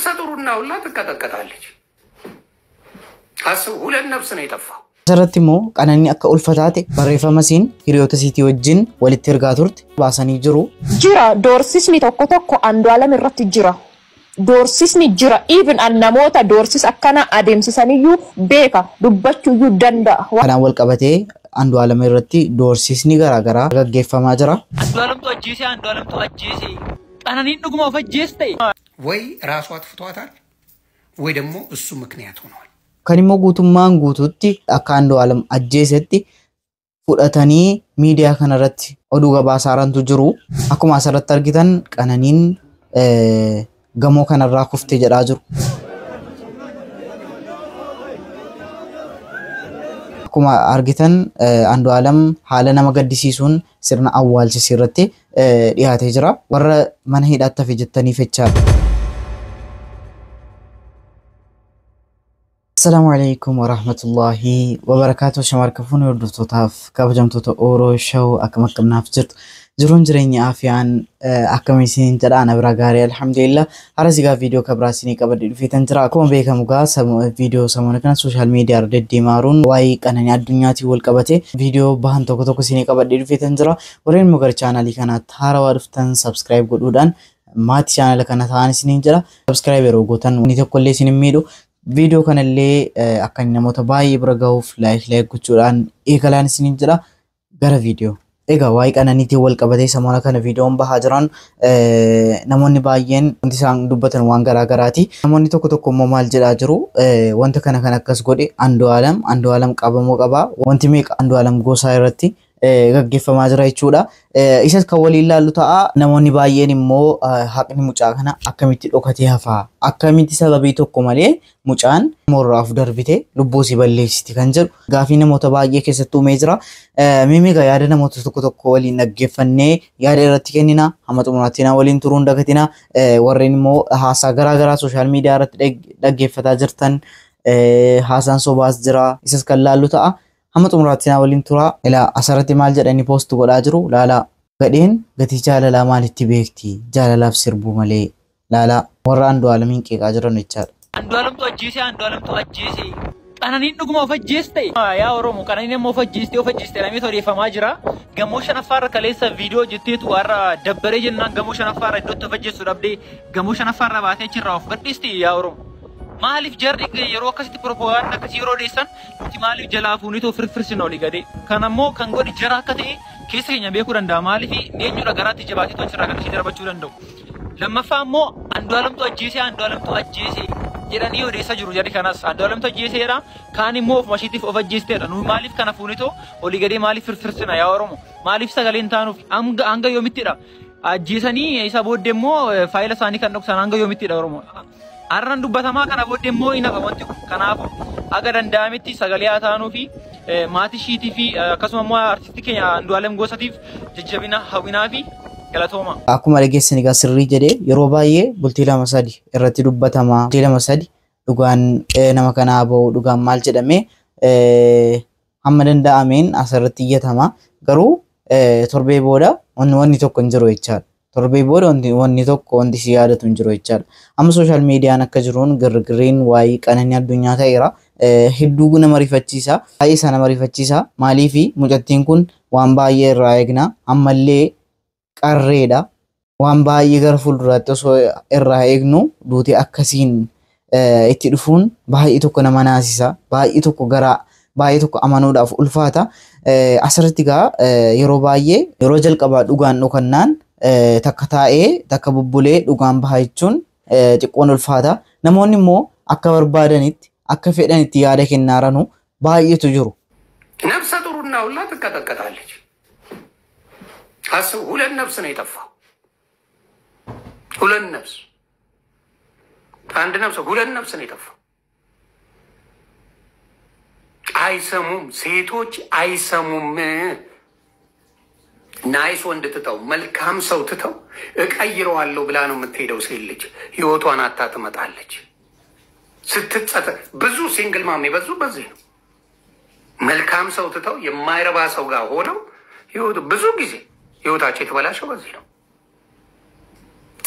ነፍሰ ጡርና ሁላ ትቀጠቀጣለች። አስቡ፣ ሁለት ነፍስ ነው የጠፋው። Asirratti immoo Qananii akka ulfa taate barreeffama isiin hiriyoota isiitii wajjin walitti ergaa turte baasanii jiru. Jira doorsisni tokko tokko Andu'aalam irratti jira. Doorsisni jira. Even an namoota doorsis akkana adeemsisaniyyuu beeka, dubbachuuyyuu danda'a. Kanaan wal qabatee Andu'aalam irratti doorsisni garaagaraa gaggeeffamaa jira. Andu'aalamtu ajjeese, Andu'aalamtu ajjeese. Qananiin dhuguma of ajjeeste. ወይ ራሷ አጥፍቷታል ወይ ደግሞ እሱ ምክንያት ሆኗል። Kan immoo guutummaan guutuutti akka Andu'aalam ajjeesetti fudhatanii miidiyaa kanarratti oduu gabaasaarantu jiru. Akkuma asirratti argitan Qananiin gamoo kanarraa kufte jedhaa jiru. Akkuma argitan Andu'aalam haala nama gaddisiisuun sirna awwaalchisii irratti dhiyaatee jira. Warra mana hidhaatti hafe jettaniif jechaadha. Assalaamu alaikum warahmatullahi wabarakaatuh. Shamarra fuun hordoftootaaf kabajamtoota Oro Show akkam akkamnaaf jirtu. Jiruun jireenya afiyaan akkam isin jedha, ana bira gaarii, alhamdulillah. Har'a sigaa viidiyoo kabraa isinii qabadhee dhufeetan jira. Akkuma beekamu gaa viidiyoo samoona kana social media irra deddeemaaruun waa'ee Qananii Addunyaatiin wal qabate viidiyoo bahan tokko tokko isinii qabadhee dhufeetan jira. Warreen immoo gara chaanaalii kanaatti haarawaa dhuftan subscribe godhuudhaan maatii chaanaala kana ta'an isiniin jira. Subscribe yeroo gootan wanni tokkollee isin hin miidhu. Viidiyoo kanallee akka inni namoota baay'ee bira gahuuf like like gochuudhaan eegalaan isiniin jira. Gara viidiyoo. Egaa waa'ee Qananiitiin wal qabatee samoona kana viidiyoon bahaa jiran namoonni baay'een wanti isaan dubbatan waan garaa garaati. Namoonni tokko tokko immoo maal jedhaa jiru, wanta kana kan akkas godhe Andu'aalam, Andu'aalam qabamuu qaba. Wanti meeqa Andu'aalam Gosaa irratti gaggeeffamaa jira jechuudha. Isas kan waliin ilaallu ta'a. Namoonni baay'een immoo haqni mucaa kana akkamitti dhokatee hafaa? Akkamitti sababii tokko malee mucaan morraaf darbite lubbuu si balleessiti kan jedhu gaafii namoota baay'ee keessatti uumee jira. Mimiga yaada namoota tokko tokko waliin dhaggeeffannee yaada irratti kennina. Hamma xumuraatti na waliin turuun dagatina. Warreen immoo haasaa garaa garaa social media irratti dhaggeeffataa jirtan, haasaan sobaas jira. Isas kan laallu ta'a. Hamma xumuraatti na waliin tura. Ilaa asirratti maal jedhanii post godhaa jiru? Laalaa. Gadheen gatii jaalalaa maalitti beekti? Jaalalaaf sirbuu malee. Laalaa. Warra Andu'aalamiin qeeqaa jiran jechaadha. Andu'aalamtu ajjeese, Andu'aalamtu ajjeese. Qananiin dhuguma of ajjeeste. Yaa Oromoo, Qananiin immoo of ajjeeste, of ajjeeste jedhamee odeeffamaa jira. Gamoo shanaffaarra kaleessa viidiyoo jetteetu warra dabbaree jennaan gamoo shanaffaarra iddootti of ajjeessu dhabdee gamoo shanaffaarra baatee achirraa of gadhiisti yaa Oromoo. Maaliif jarri yeroo akkasitti propagaanda akkasii yeroo odeessan nuti maaliif jalaa fuunitoo firfirsina olii gadee? Kan ammoo kan godhe jara akka ta'e keessa keenya beekuu danda'a. Maaliif eenyudha garaatti jabaatee achirraa kan ishee darbachuu danda'u? Lammaffaa immoo Andu'aalamtu ajjeese, Andu'aalamtu ajjeese jedhanii odeessaa jiru jarri kanas. Andu'aalamtu ajjeeseedha. Kaan immoo ofuma isheetiif of ajjeesteedha. Nuyi maaliif kana fuunitoo olii gadee maaliif firfirsina yaa Oromoo? Maaliif sagalee hin taanuuf? Hanga yoomittidha? Ajjeesanii isa booddee immoo faayila isaanii kan dhoksan hanga yoomittidha Oromoo? Har'aan dubbatamaa kana booddee immoo hin hafa wanti kun. Kanaafuu aga danda'ametti sagalee haa taanuu fi maatii ishiitii fi akkasuma immoo artistii keenya Andu'aalam Gosatiif jajjabina hawwinaa fi galatooma. Akkuma dhageessan egaa sirrii jedhee yeroo baay'ee bultii lama sadi irratti dubbatama. Bultii lama sadi dhugaan nama kanaa bahu dhugaan maal jedhamee hamma danda'ameen asirratti iyyatama. Garuu torbee booda wanni tokko hin jiru jechaadha. Torbee booda wanni tokko wanti si yaadatu hin jiru jechaadha. Amma social mediaan akka jiruun girgirriin waa'ee Qananii Addunyaa ta'eera. Hedduu nama rifachiisa. Baay'ee isa nama rifachiisa. Maaliifi mucattiin kun waan baay'ee irraa eegna. Ammallee qarreedha. Waan baay'ee gara fuulduraatti osoo irraa eegnu duuti akkasiin itti dhufuun baay'ee tokko nama naasisa. Baay'ee tokko gara baay'ee tokko amanuudhaaf ulfaata. Asirratti gaa yeroo baay'ee yeroo jalqabaa dhugaan dhokannaan takka taa'ee takka bubbulee dhugaan baha jechuun xiqqoon ulfaata. Namoonni immoo akka barbaadanitti akka fedhanitti yaada kennaaranu baay'eetu jiru. ነፍሰ ጡርና ሁላ ትቀጠቀጣለች። አስቡ፣ ሁለት ነፍስ ነው የጠፋው። ሁለት ነፍስ፣ አንድ ነፍስ፣ ሁለት ነፍስ ነው የጠፋው። አይሰሙም፣ ሴቶች አይሰሙም። Nice ወንድ ትተው መልካም ሰው ትተው እቀይረዋለሁ ብላ ነው የምትሄደው። ሴት ልጅ ህይወቷን አታ ትመጣለች። ስትጸጸት ብዙ single mom የበዙ በዚህ ነው። መልካም ሰው ትተው የማይረባ ሰው ጋር ሆነው ህይወቱ ብዙ ጊዜ ህይወታቸው የተበላሸው በዚህ ነው።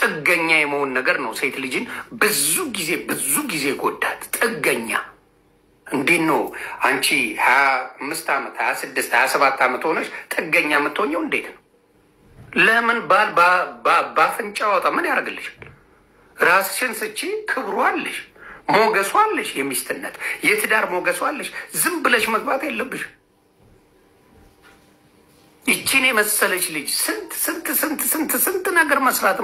ጥገኛ የመሆን ነገር ነው ሴት ልጅን ብዙ ጊዜ ጎዳት። ጥገኛ እንዴት ነው አንቺ 25 ዓመት 26 27 ዓመት ሆነሽ ጥገኛ የምትሆኘው እንዴት ነው? ለምን ባል ባፍንጫ ወጣ ምን ያደርግልሻል? ራስሽን ስቺ ክብሩ አለሽ፣ ሞገሱ አለሽ፣ የሚስትነት የትዳር ሞገሱ አለሽ። ዝም ብለሽ መግባት የለብሽ። ይቺን የመሰለች ልጅ ስንት ስንት ስንት ስንት ስንት ነገር መስራት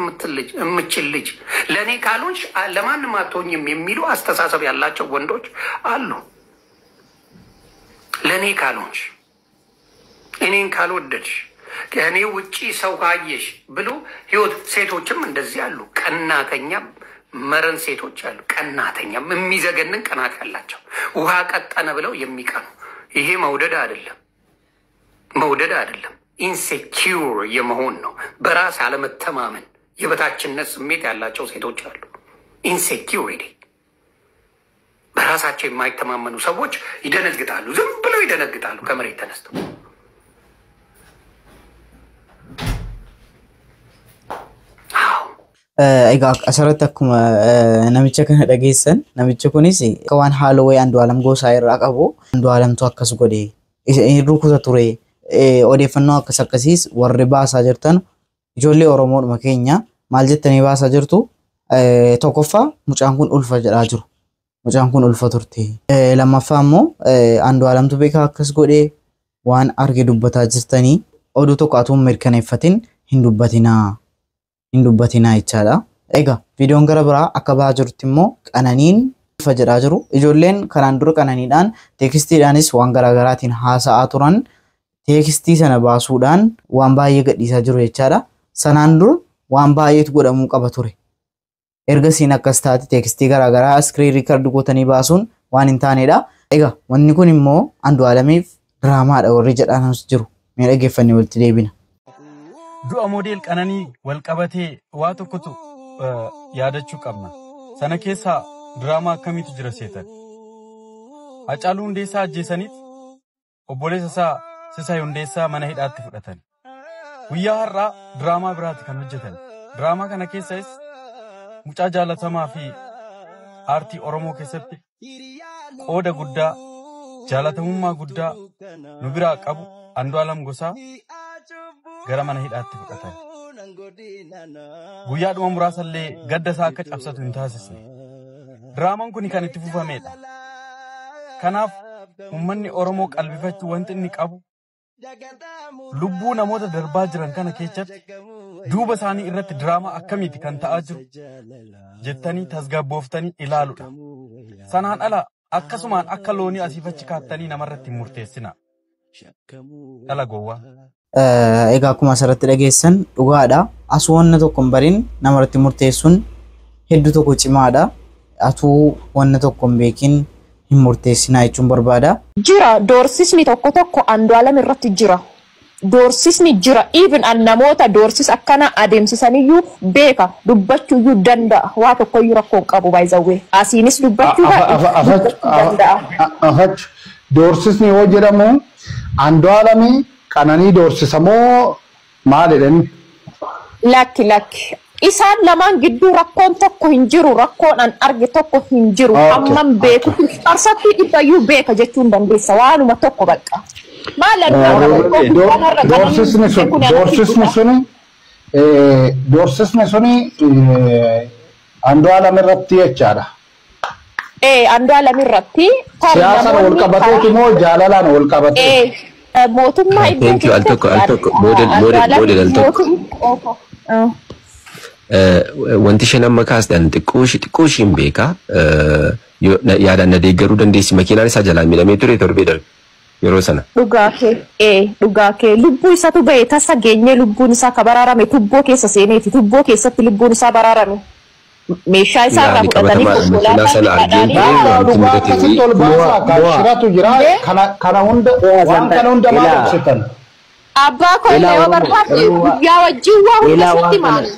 የምትችል ልጅ ለእኔ ካልሆንሽ ለማንም አትሆኝም የሚሉ አስተሳሰብ ያላቸው ወንዶች አሉ። ለእኔ ካልሆንሽ፣ እኔን ካልወደድሽ፣ ከእኔ ውጪ ሰው ካየሽ ብሎ ህይወት። ሴቶችም እንደዚህ አሉ። ቀናተኛ መረን ሴቶች አሉ። ቀናተኛ የሚዘገንን ቅናት ያላቸው ውሃ ቀጠነ ብለው የሚቀኑ። ይሄ መውደድ አይደለም፣ መውደድ አይደለም፣ insecure የመሆን ነው። በራስ አለመተማመን፣ የበታችነት ስሜት ያላቸው ሴቶች አሉ። Insecurity፣ በራሳቸው የማይተማመኑ ሰዎች ይደነግጣሉ። ዝም ብለው ይደነግጣሉ ከመሬት ተነስተው። Egaa asirratti akkuma namicha kana dhageessan, namichi kunis akka waan haaloo wayii Andu'aalam Gosaa irraa qabu, Andu'aalamtu akkas godhe, rukuta ture, odeeffannoo akkas akkasiis warri baasaa jirtan ijoollee Oromoodhuma keenya maal jettanii baasaa jirtu? Tokkoffaa, mucaan kun ulfa jedhaa jiru. Mucaan kun ulfa turte. Lammaffaa immoo Andu'aalamtu beekaa akkas godhe, waan arge dubbataa jirtanii, oduu tokko atuu hin mirkaneeffatin hin dubbatinaa. Hin dubbatinaa jechaadha. Egaa viidiyoon gara biraa akka bahaa jirutti immoo Qananiin ulfa jedhaa jiru. Ijoolleen kanaan dura Qananiidhaan teekstiidhaanis waan garaagaraatiin haasa'aa turan teekstii sana baasuudhaan waan baay'ee gadhiisaa jiru jechaadha. Sanaan dura waan baay'eetu godhamuu qaba ture. Ergasiin akkas taate teekstii garaagaraa screen record gootanii baasuun waan hin taanedha. Egaa wanni kun immoo Andu'aalamiif diraamaadha warri jedhanis jiru. Mee dhaggeeffannee walitti deebina. Du'a moodeel Qananii wal qabatee waa tokkotu yaadachuu qabna. Sana keessaa diraamaa akkamiitu jira seetan? Hacaaluu Hundeessaa ajjeesaniit obboleessa isaa Sisaay Hundeessaa mana hidhaatti fudhatan. Guyyaa har'aa diraamaa biraati kan hojjetan. Diraamaa kana keessas mucaa jaalatamaa fi aartii Oromoo keessatti qooda guddaa, jaalatamummaa guddaa nu biraa qabu Andu'aalam Gosaa gara mana hidhaatti fudhatan. Guyyaadhuma muraasallee gadda isaa akka cabsatu hin taasisne. Diraamaan kun kan itti fufamedha. Kanaaf uummanni Oromoo qalbifachuu wanti inni qabu, lubbuu namoota darbaa jiran kana keessatti duuba isaanii irratti diraamaa akkamiiti kan ta'aa jiru jettanii tasgabbooftanii ilaaluudha. Sanaan ala akkasumaan akka loonii asiif achi kaattanii namarratti hin murteessina. Dhala gowwaa. Egaa akkuma asirratti dhageessan dhugaadha. Asuu wanna tokko hin barin namarratti murteessuun hedduu tokko cimaadha. Atuu wanna tokko hin beekin hin murteessinaa jechuun barbaada. Jira doorsisni tokko tokko Andu'aalam irratti jira. Doorsisni jira. Even an namoota doorsis akkana adeemsisaniyyuu beeka, dubbachuuyyuu danda'a. Waa tokkoyyuu rakkoo hin qabu baay'izawwee. Asiinis dubbachuu danda'a. Afach, doorsisni yoo jedhamu Andu'aalami Qananii doorsisamoo maal jedhani? Lakki, lakki. Isaan lamaan gidduu rakkoon tokko hin jiru. Rakkoon an arge tokko hin jiru. Amman beeku. Qarsattii dhibbayyuu beeka jechuun dandeessa. Waanuma tokko bakka. Maal Doorsisni suni Andu'aalam irratti jechaadha. Ee, Andu'aalam irratti. Siyaasaan wal qabateeti moo jaalalaan wal qabatee? Mootummaa iddoo Thank you. Al tokko, al tokko, model, model, model, al tokko. Wanti isheen amma kaastan xiqqoo ishiin beeka. Yaadaan na deeggaruu dandeessi. Makiinaan isaa jalaa miidhamee ture torbee darbe yeroo sana. Dhugaa kee, ee, dhugaa kee, lubbuu isatu bahe, tasa geenyee lubbuun isaa ka baraarame tubboo keessa seeneeti, tubboo keessatti lubbuun isaa baraarame. Meeshaa isaa irraa Yaani fudhatanii qabatamaadha. Makiinaa sana argeen ture wanti Dhugaa mudate akkasitti ol baasaa kan shiratu jira, kana hunda, waan kana hunda maal ibsitan? Abbaa koo illee yoo barbaadde guyyaa wajjin waa hunda sitti maali.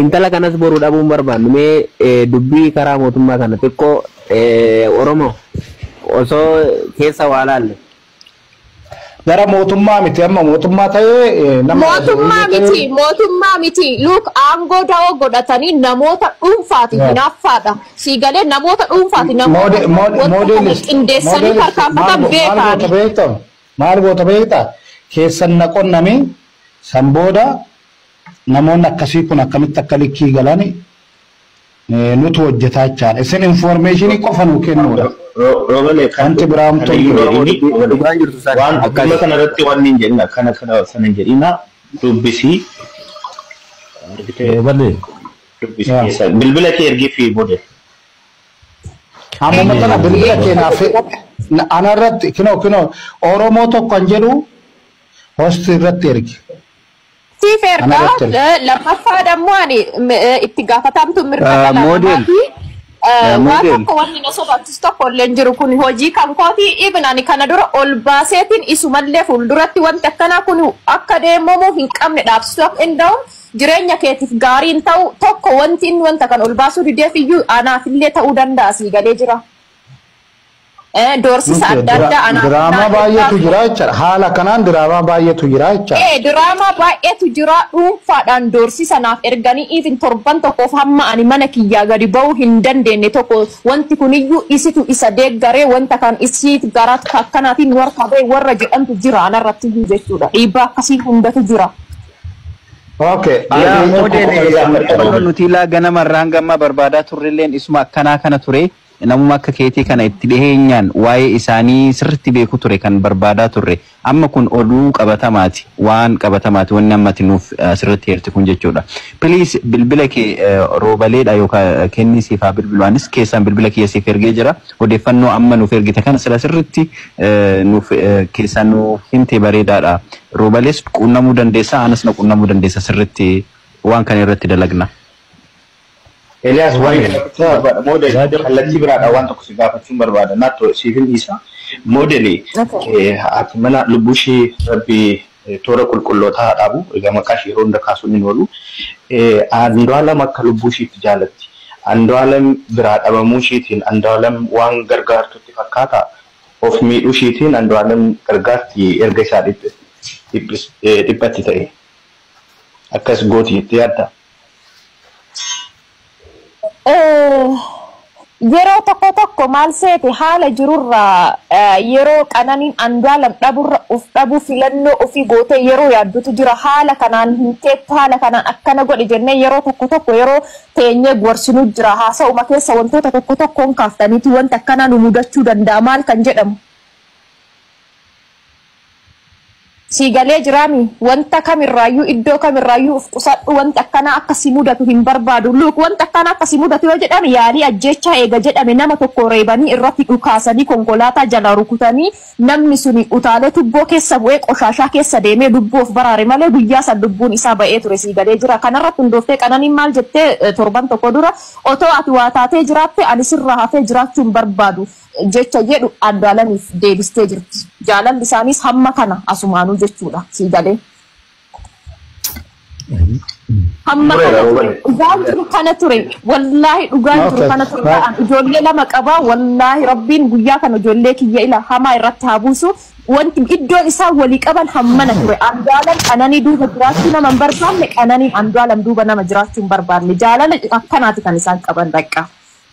Intala kanas boru dhabuun barbaannu, mee dubbii karaa mootummaa kana xiqqoo Oromoo osoo keessa waa laalle. Gara mootummaa miti amma mootummaa ta'ee nama Mootummaa miti, mootummaa miti. Luuk aangoo da'oo godhatanii namoota dhuunfaati hinaaffaadha. Siigalee namoota dhuunfaati namoota wanta kana qindeessanii tarkaanfatan beekaani. Maal goota beektaa? Keessan na qonname san booda namoonni akkasii kun akkamitti akka likkii galan nutu hojjetaa jechaadha. Isin informeeshinii qofa nuu kennuudha. Roobale Wanti biraa homtuu hin jiru. Dhugaan jirtu sana. Waan dhimma kana irratti waan hin jedhina kana kana sana hin jedhina dubbisii. Balee. Dubbisii keessa bilbila kee ergee fi booda. Amma kana bilbila kee naaf ana irratti kinoo kinoo Oromoo tokko kan jedhu hosti irratti ergi. Siif ergaa lammaffaa dammoo ani itti gaafatamtu mirga dhala namaati. Waa tokko wanni na sodaachisu tokko illee hin jiru kun hojii kan kooti. Even ani kana dura ol baaseetiin isumallee fuulduratti wanti akkanaa kun akka deemamu hin qabne dhaabsisuu akka hin danda'u jireenya keetiif gaarii hin ta'u tokko wanti inni wanta kan ol baasuu dideef iyyuu anaafillee ta'uu danda'a sii galee jira. Doorsisa adda addaa anaaf. Diraamaa baay'eetu jira jechaadha. Haala kanaan diraamaa baay'eetu jira jechaadha. Diraamaa baay'eetu jira dhuunfaadhaan doorsisa naaf erganii even torban tokkoof hamma ani mana kiyyaa gadi ba'uu hin dandeenye tokko wanti kuniyyuu isitu isa deeggaree wanta kan isii gara akkanaatiin warra ba'e warra jedhamtu jira anarratti iyyuu jechuudha. Dhiibbaa akkasii hundatu jira. Okay. Yaa moodel nuti ilaa ganamarraa hanga ammaa barbaadaa turrelleen isuma akkanaa kana ture. Namuma akka keetii kana itti dhiheenyaan waa'ee isaanii sirriitti beeku ture kan barbaadaa turre. Amma kun oduu qabatamaati. Waan qabatamaati wanni ammati nuuf sirriitti heerti kun jechuudha. Please bilbila kee roobaleedha yookaan kennii siif haa bilbilu. Anis keessaan bilbila kiyya siif ergee jira. Odeeffannoo amma nuuf ergite kana sila sirriitti nuuf keessaan nuuf himte bareedaadha. Roobalees quunnamuu dandeessa, anas na quunnamuu dandeessa sirriitti waan kana irratti dalagna. Elias waan model kallattii biraadha waan tokko si gaafachuun barbaada. Naatto siifin dhiisa. Modeli ati mana lubbuu ishee rabbi toora qulqullootaa haa dhaabu. Egaa maqaa ishee yeroo hunda kaasuun hin oolu. Andu'aalam akka lubbuu isheetti jaalatti. Andu'aalam biraa dhabamuu isheetiin Andu'aalam waan gargaartutti fakkaata. Of miidhuu isheetiin Andu'aalam gargaarti erga isaa dhiphatti ta'e. Akkas gooti jettee yaadda. Yeroo tokko tokko maal seete haala jirurraa yeroo qananiin Andu'aalam dhaburra of dhabuu filannoo ofii gootee yeroo yaaddutu jira. Haala kanaan hin teettu haala kanaan akkana godhe jennee yeroo tokko tokko yeroo teenyee gorsinu jira. Haasa'uma keessa wantoota tokko tokkoon kaaftaniiti wanta akkanaa nu mudachuu danda'a maal kan jedhamu. Siigalee jiraami wanta kamirraayyuu iddoo kamirraayyuu of qusadhu wanta akkanaa akka si mudatu hin barbaadu. Luuk wanta akkanaa akka si mudatu yoo jedhame yaalii ajjeechaa eega jedhame nama tokko reebanii irratti dhukaasanii konkolaataa jala rukutanii namni suni utaalee tubboo keessa bu'ee qoshaashaa keessa deemee lubbuu of baraare malee guyyaa san lubbuun isaa ba'ee ture siigalee jira. Kanarratti hundooftee qananiin maal jettee torban tokko dura otoo ati waa taatee jiraatte ani sirraa hafee jiraachuu hin barbaadu jecha jedhu Andu'aalamiif deebistee jirti. Jaalalli isaanis hamma kana asumaanuu jechuudha siigalee. Hamma kana ture. Dhugaan jiru kana ture. Wallaahi dhugaan jiru kana ture. Ijoollee lama qabaa. Wallaahi rabbiin guyyaa kana ijoollee kiyya ila hamaa irratti haa buusu. Wanti iddoon isaan walii qaban hammana ture. Andu'aalam qananii duuba jiraachuu nama hin barbaanne qananiin Andu'aalam duuba nama jiraachuu hin barbaanne. Jaalala akkanaati kan isaan qaban bakka.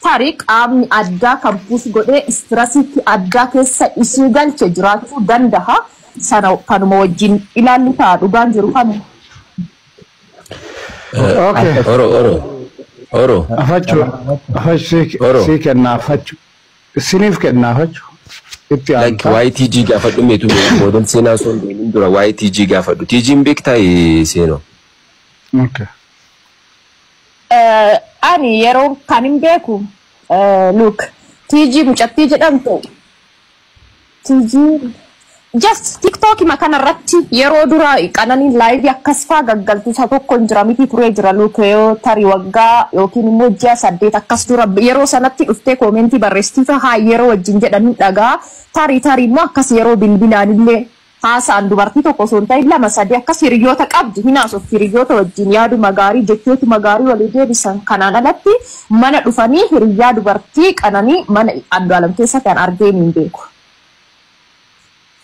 Tarii qaamni addaa kan puus godhee istirasiitti addaa keessa isii galche jiraachuu danda'a. Sana kanuma wajjin ilaallu ta'a dhugaan jiru kanuma. Okay. Oro oro oro. Afachuu afachuu si kenna afachuu isiniif kenna afachuu itti Like YTG gaafadhu meetu model seenaa osoo hin deemin dura YTG gaafadhu. TG'n beektaa seenoo? Okay. Ani yeroo kan hin beeku look TG mucattii jedhamtu TG just TikTok ma kanarratti yeroo dura qananiin live akkas faa gaggaltu isa tokko hin jira miti turee jira look yoo tarii waggaa yookiin immoo ji'a 8 akkas dura yeroo sanatti dhuftee koomentii barreessitii haa yeroo wajjin jedhanii dhagaa tarii tarii immoo akkas yeroo bilbilaanillee haasa'an dubartii tokko osoo hin ta'in lama sadii akkas hiriyoota qabdi hinaasuuf hiriyoota wajjin yaaduma gaarii jechootuma gaarii walii deebisan kanaan alatti mana dhufanii hiriyyaa dubartii qananii mana Andu'aalam keessa kan argee hin beeku.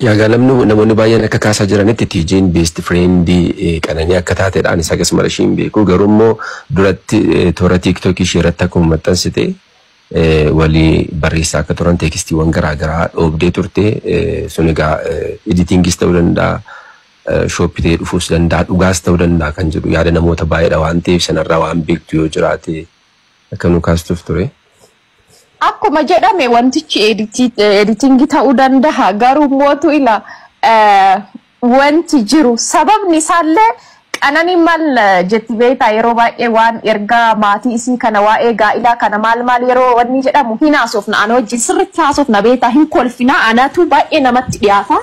Yaa namni namoonni baay'een akka kaasaa jiranitti TJ'n best friendii Qananii akka taateedhaan isa akkasuma ishee hin beeku. Garuu immoo duratti toora TikTokii ishee irratti akkuma maxxansite walii barreessaa akka turan textiiwwan garaagaraa dhoobdee turte. Sun egaa editingis ta'uu danda'a, shooppii ta'ee dhufuus danda'a, dhugaas ta'uu danda'a kan jedhu yaada namoota baay'eedha waan ta'eef sanarraa waan beektu yoo jiraate akka nu kaastuuf ture. Akkuma jedhame wantichi editingii ta'uu danda'a, garuu mootu ila wanti jiru sababni isaallee Qananii maal jetti beektaa? Yeroo baay'ee waan ergaa maatii isii kana, waa'ee gaa'ilaa kana, maal maal yeroo wanni jedhamu hin haasofna. Ana wajjin sirriitti haasofna beektaa, hin kolfina, anatu baay'ee namatti dhiyaata.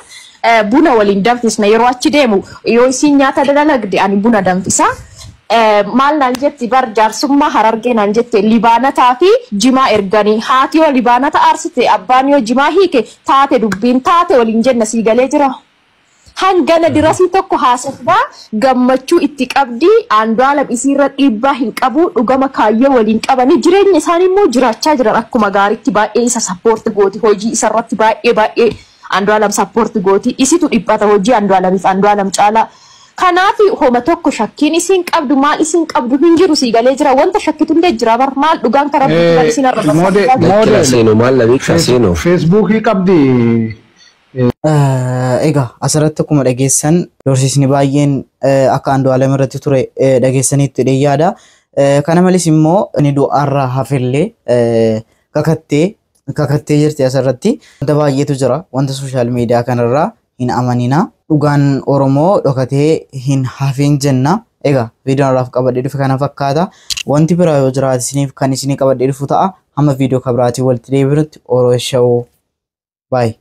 Buna waliin danfisna yeroo achi deemu, yoo isiin nyaata dalagde ani buna danfisa. Maal naan jetti bar, jaarsummaa Harargee naan jette, libaanataa fi jimaa erganii, haati yoo libaanata aarsite, abbaan yoo jimaa hiike, taate dubbiin taate waliin jenna, sii galee jira. Hangana dirasii tokko haasofnaa, gammachuu itti qabdi. Andu'aalam isiirra dhiibbaa hin qabu, dhugama kaayyoo waliin qabanii jireenya isaanii immoo jiraachaa jiran akkuma gaariitti. Baay'ee isa support gooti, hojii isarratti baay'ee baay'ee Andu'aalam support gooti, isitu dhiphata hojii Andu'aalamiif Andu'aalam caalaa. Kanaaf homa tokko shakkiin isiin qabdu, maal isiin qabdu hin jiru, sii galee jira. Wanta shakkitu hundee jira bar, maal dhugaan karaa biraa isin arraba. Lakkila seenuu maal na beektaa seenuu. Feesbuukii qabdi. Egaa asirratti akkuma dhageessan doorsisni baay'een akka Andu'aalem irratti ture dhageessaniitti yaada. Kana malees immoo inni du'aarraa hafellee kakattee kakattee jirti asirratti. Wanta baay'eetu jira, wanta social media kanarraa hin amanina. Dhugaan Oromoo dhokatee hin hafin jenna. Egaa viidiyoon irraaf qabadhee dhufe kana fakkaata. Wanti biraa yoo jiraate isiniif kan isinii qabadhee dhufu ta'a. Hamma viidiyoo kabiraatiin walitti deebinutti Oromoo Show. Baay'ee.